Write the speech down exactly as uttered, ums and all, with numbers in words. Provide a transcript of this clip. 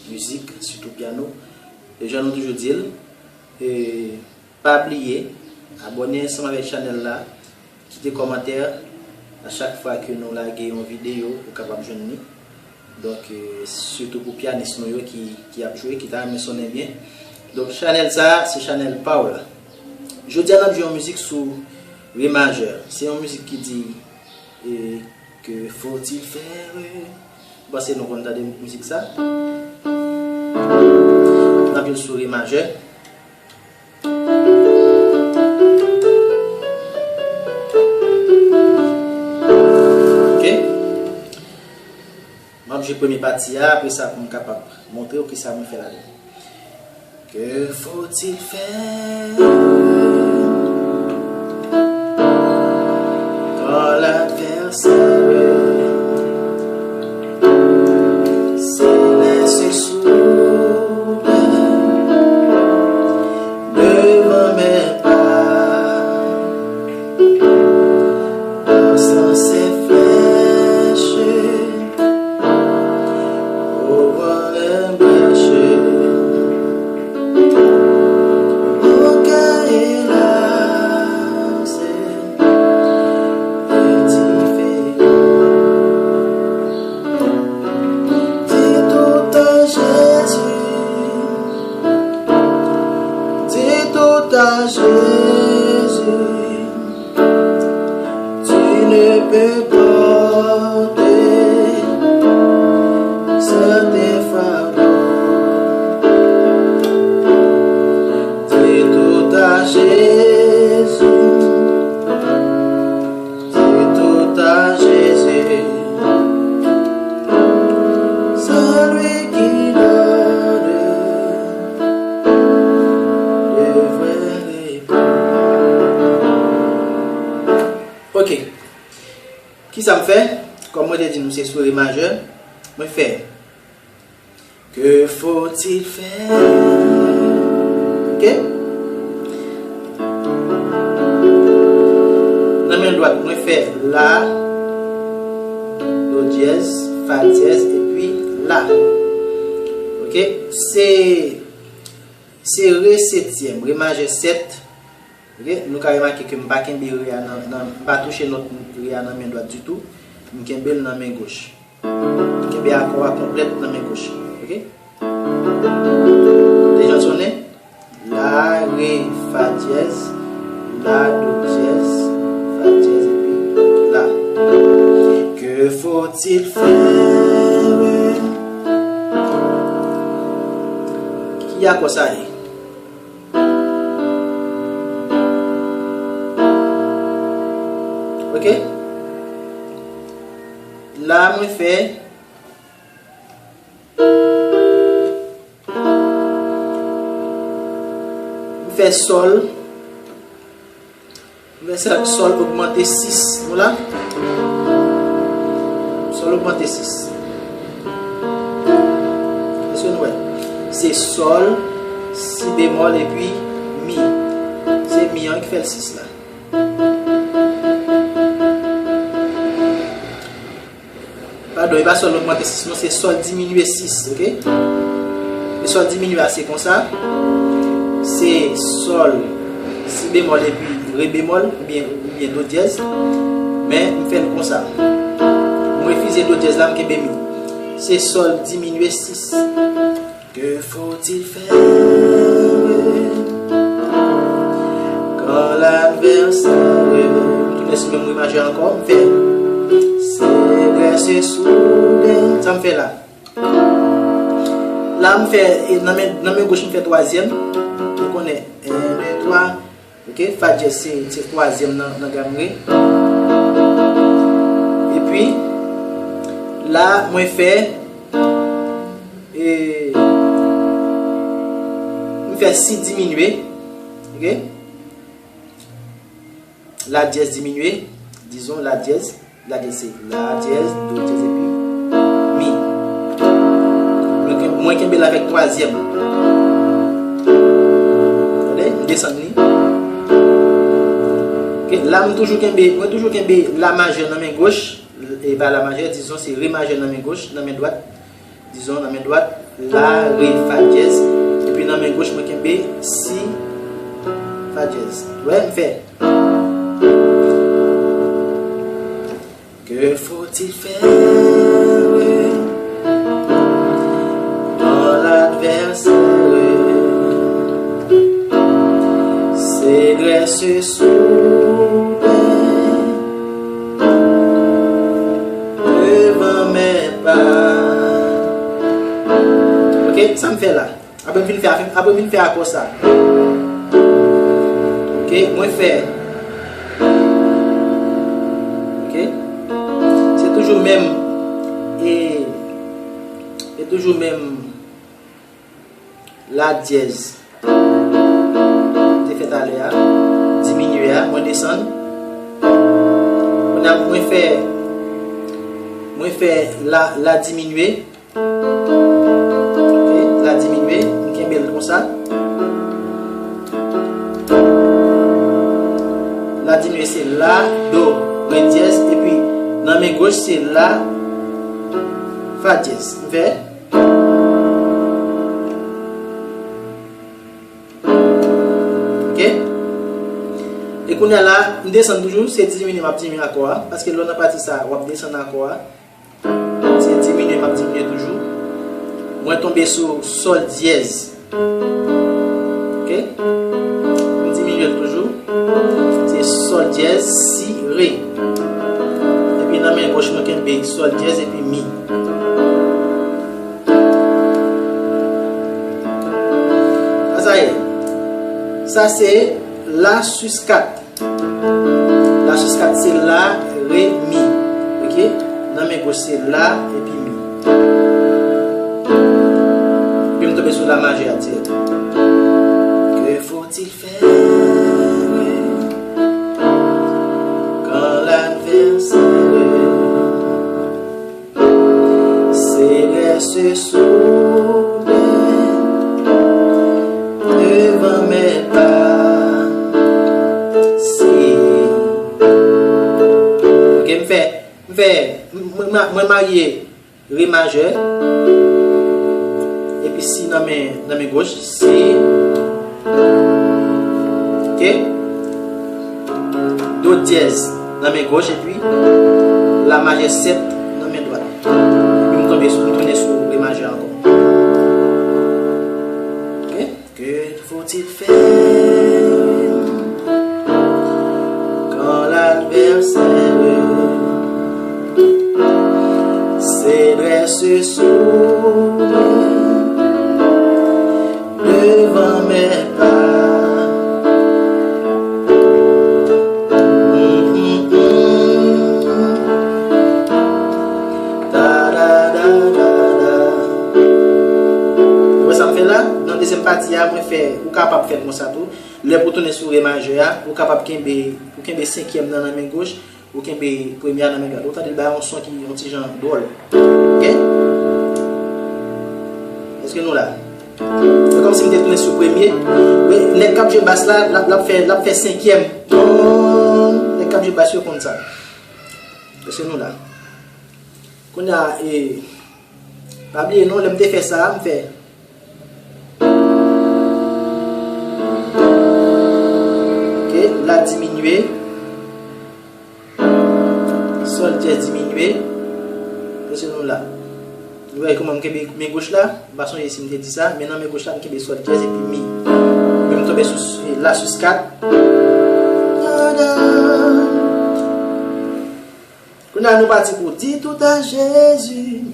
mizik, sitou pyano. E jan nou toujou di l, e pa bliye abòne ansanm avèk chanèl la, kite kòmantè. A chak fwa ke nou lage yon videyo, ou kapab jwenn li. Donk, e, sitou pou pyanis nou yo ki, ki ap jwe, ki ta renmen sonnen byen. Donk, chanèl sa a, se chanèl pa w la. Jodi a, n ap jwe yon mizik sou re majè. Se yon mizik ki di, e, Que faut-il faire? M panse nou konn tande mizik sa. N ap jwe l sou re majè. Ok. M ap jwe premye pati a, apre sa pou m kapab montre w kisa mwen fè ladan. Que faut-il faire quand l'adversaire s'élance soudain devant mes pas? Lansan se flèch au vent les brèches. Mon cœur est lassé et différent. Dis tout à Jésus, dis tout à Jésus. Tu ne peux porter certains fardeaux. Dis tout à Jésus, dis tout à Jésus. Celui qui donne le vrai repos. Ok. Kisa m fè? Kòm mwen te di nou se sou re majè, mwen fè. Que faut-il faire? Ok? Nan men dwat, mwen fè la, do dyèz, fa dyèz, epi la. Ok? Se, se re setyèm, re majè sèt. Ok, nou ka remake ke m pa kenbe re a nan, nan, m pa touche nòt re a nan men dwat ditou. M kenbe l nan men goch. M kenbe akò a konplèt nan men goch. Ok? Deja sonnen. La, re, fa dyèz, la, do dyèz, fa dyèz, epi la. Que faut-il faire? Ki akò sa ye? Ok? La mwen fè, mwen fè sòl. Mwen fè sòl ogmante sis. Nou la? Sòl ogmante sis. Èske nou wè? Se sòl, si bemòl epi mi. Se mi an ki fè l sis la. Padon, e pa sòl ogmante sis non, se sòl diminye sis, ok? E sòl diminye a se konsa. Se sòl, si bemòl epi re bemòl, oubyen, oubyen do dyèz. Men, m fè l konsa. M refize do dyèz la, m kenbe mi. Se sòl diminye sis. Que faut-il faire quand l'adversaire... M tounen sou menm re majè ankò, m fè. Se vrè, se soudain. Sa m fè la. La, m fè, e, nan men, nan men goch, m fè twazyèm. Ou konnen, en, de, twa. Ok, fa dyèz se, se twazyèm nan, nan gam re. Epi, la, mwen fè, e, m fè si diminye. Ok? La dyèz diminye. Dizon la dyèz. La dyèz se la dyèz, do dyèz epi mi. Mwen ken-, mwen kenbe l avèk twazyèm. Tande, m desann li. Ok, la m toujou kenbe, mwen toujou kenbe la majè nan men goch, e pa la majè, dizon se re majè nan men goch, nan men dwat. Dizon nan men dwat, la, re, fa dyèz. Epi nan men goch, mwen kenbe si, fa dyèz. Wè, m fè. Que faut-il faire quand l'adversaire se dresse soudain devant mes pas? Ok, sa m fè la. Apre m fin fè, apre m fin fè akò sa. Ok, mwen fè. Ok. Se toujou menm, e, se toujou menm la dyèz. Te fè talè a, diminye a, mwen desann. Kounye a mwen fè, mwen fè la, la diminye. Ok, la diminye, m kenbe l konsa. La diminye se la, do, re dyèz, epi nan men goch se la, fa dyèz. M fè. Ok? E kounye a la, m desann toujou, se diminye m ap diminye akò a, paske lè w nan pati sa, w ap desann akò a. Se diminye, m ap diminye toujou. Mwen tonbe sou sòl dyèz. Ok? M diminye l toujou. Se sòl dyèz, si, re. Epi nan men goch, mwen kenbe sòl dyèz epi mi. Sa sa ye? Sa se la sis kat. La sis kat se la, re, mi. Ok? Nan men goch se la epi mi. Epi m tonbe sou la majè a dirèk. Que faut-il faire quand l'adversaire se dresse soudain devant mes pas? Si. Ok, m fè, m fè, m, mwen, mwen marye re majè, epi si nan men, nan men goch, si, ok, do dyèz nan men goch, epi la majè sèt nan men dwat. Epi m tonbe sou, m tounen sou re majè ankò. Ok? Que faut-il faire quand l'adversaire se dresse soudain devant mes pas? Ou wè sa m fè la? Nan dezyèm pati a, mwen fè, ou kapab fè l konsa tou. Lè pou tounen sou re majè a, ou kapab kenbe, ou kenbe senkyèm nan nan men goch, ou kenbe premye a nan men dwat. Ou tande l bay yon son ki yon ti jan dwòl. Ok? Èske nou la? Se kòmsi m te tounen sou premye. Men nèg k ap jwe bas la, l ap, l ap fè, l ap fè senkyèm. Ton. Nèg k ap jwe bas yo konn sa. Èske nou la? Kounye a, e, pa bliye non, lè m te fè sa, m fè. Ok, la diminye. Sòl dyèz diminye. Èske nou la? Nou wè kòman m kenbe men goch la? M pa sonje si m te di sa, men nan men goch la, m kenbe sòl dyèz epi mi. Epi m tonbe sou s-, la sis kat. Kounye a nou pati pou Dis tout à Jésus.